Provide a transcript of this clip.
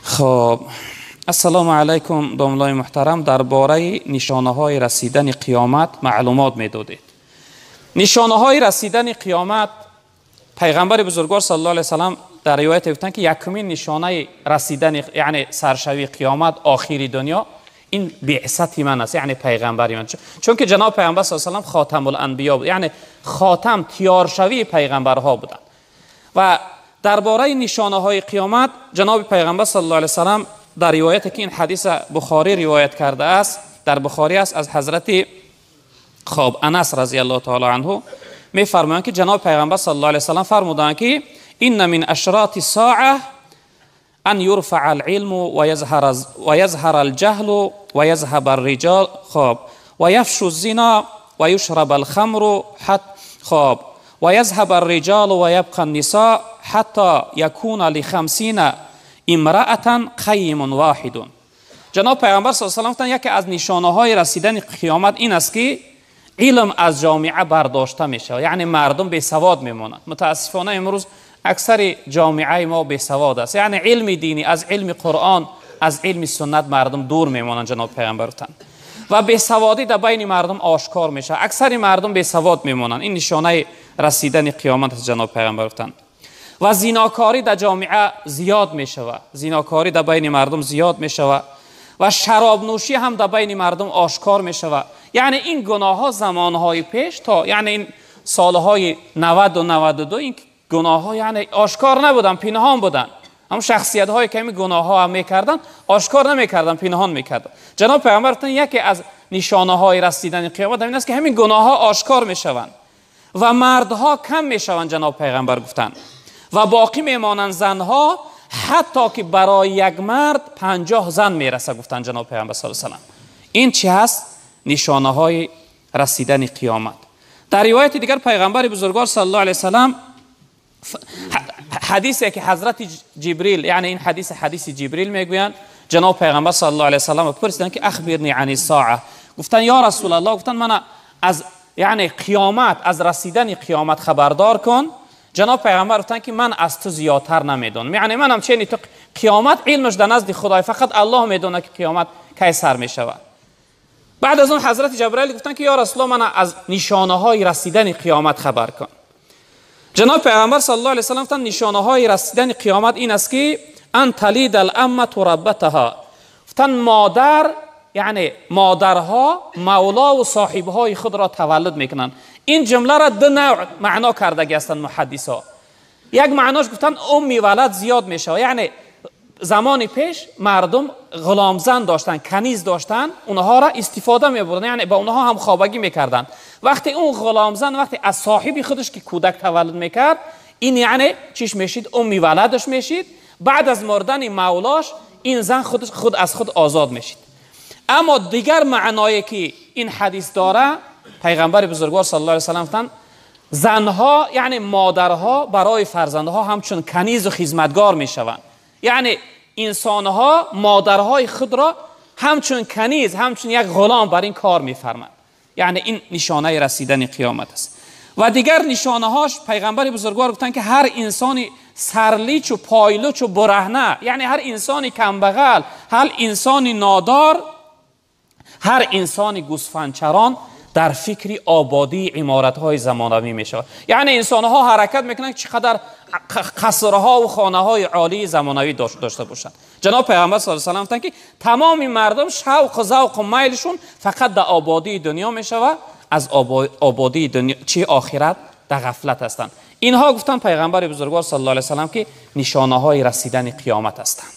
خب السلام علیکم داملای محترم، درباره نشانه های رسیدن قیامت معلومات میدادید. نشانه های رسیدن قیامت، پیغمبر بزرگوار صلی الله علیه و سلم در روایت گفتند که یکمین نشانه رسیدن، یعنی سرشوی قیامت، آخری دنیا، این بعثت من است، یعنی پیغمبری من. چون که جناب پیغمبر صلی الله علیه و سلم خاتم الانبیا بود، یعنی خاتم تیارشوی پیغمبرها بودند. و درباره نشانه های قیامت جناب پیغمبر صلی الله علیه و سلم در روایت که این حدیث بخاری روایت کرده است، در بخاری است، از حضرت خب انس رضی الله تعالی عنه میفرمایند که جناب پیغمبر صلی الله علیه و سلم فرمودند که ان من اشراط الساعه ان يرفع العلم ويظهر الجهل ويذهب الرجال خب ويفشو الزنا ويشرب الخمر حتى خب ويذهب الرجال ويبقى النساء حتى يكون ل50 امرأة قیم واحد. جناب پیغمبر صلی الله علیه و سلم یکی از نشانه های رسیدن قیامت این است که علم از جامعه برداشته می شود، یعنی مردم بی سواد میمانند. متاسفانه امروز اکثر جامعه ما بی سواد است، یعنی علم دینی از علم قرآن، از علم سنت مردم دور میمانند. جناب پیغمبر گفتند و بی سوادی در بین مردم آشکار میشه، اکثر مردم بی سواد میمانند. این نشانه رسیدن قیامت است جناب پیغمبر گفتند. و زیناکاری در جامعه زیاد میشود، زیناکاری در بین مردم زیاد میشود و شراب نوشی هم در بین مردم آشکار میشود. یعنی این گناه ها زمانهای پیش تا یعنی این سالهای 90 و 92 این گناه ها یعنی آشکار نبودن، پنهان بودن. هم شخصیت هایی که این گناه ها هم میکردن آشکار نمیکردن، پنهان میکردن. جناب پیغمبر گفتن یکی از نشانه های رسیدن قیامت این است که همین گناه ها آشکار میشوند و مردها کم میشوند. جناب پیغمبر گفتن و باقی میمانند زنها حتی که برای یک مرد 50 زن میرسه، گفتن جناب پیغمبر صلی الله علیه و سلم. این چی هست؟ نشانه های رسیدن قیامت. در روایت دیگر پیغمبر بزرگوار صلی الله علیه و سلم حدیثی که حضرت جبریل، یعنی این حدیث حدیث جبریل میگویند، جناب پیغمبر صلی الله علیه و سلم پرسیدند که اخبرنی عن الساعه، گفتن یا رسول الله، گفتن من از یعنی قیامت، از رسیدن قیامت خبردار کن. جناب پیغمبر گفتن که من از تو زیادتر نمیدونم، یعنی منم چنین تو قیامت علمش در نزد خدای، فقط الله میدونه که قیامت کی سر میشود. بعد از اون حضرت جبرئیل گفتن که یا رسول الله من از نشانه های رسیدن قیامت خبر کن. جناب پیغمبر صلی الله علیه و سلم گفتن نشانه های رسیدن قیامت این است که ان تلید الامه ربتها، گفتن مادر، یعنی مادرها مولا و صاحبهای خود را تولد میکنند. این جمله را دو نوع معنا کرده هستند محدثا. یک معناش گفتن امی ولد زیاد میشه، یعنی زمان پیش مردم غلام زن داشتن، کنیز داشتن، اونها را استفاده میبردن، یعنی با اونها هم خوابگی میکردن. وقتی اون غلام زن وقتی از صاحبی خودش که کودک تولد میکرد، این یعنی چیش میشید؟ امی ولدش میشید. بعد از مردن مولاش این زن خود از خود آزاد میشید. اما دیگر معنایی که این حدیث داره، پیغمبر بزرگوار صلی الله علیه و سلم گفتن زنها یعنی مادرها برای فرزندها همچون کنیز و خدمتگار میشوند. یعنی انسانها مادرهای خود را همچون کنیز، همچون یک غلام بر این کار میفرمند. یعنی این نشانه رسیدن قیامت است. و دیگر نشانه هاش پیغمبر بزرگوار گفتن که هر انسانی سرلیچ و پایلوچ و برهنه، یعنی هر انسانی کمبغل، هر انسانی نادار، هر انسانی گوسفندچران در فکر آبادی عمارت‌های زمانوی می‌شود. یعنی انسان‌ها حرکت میکنند چقدر قصرها و خانه‌های عالی زمانوی داشته باشند. جناب پیغمبر صلی الله علیه و سلم گفتند که تمام مردم شوق و ذوق و میلشون فقط در آبادی دنیا می‌شود، از آبادی دنیا چه آخرت در غفلت هستند. اینها گفتن پیغمبر بزرگوار صلی الله علیه و سلم که نشانه‌های رسیدن قیامت هستند.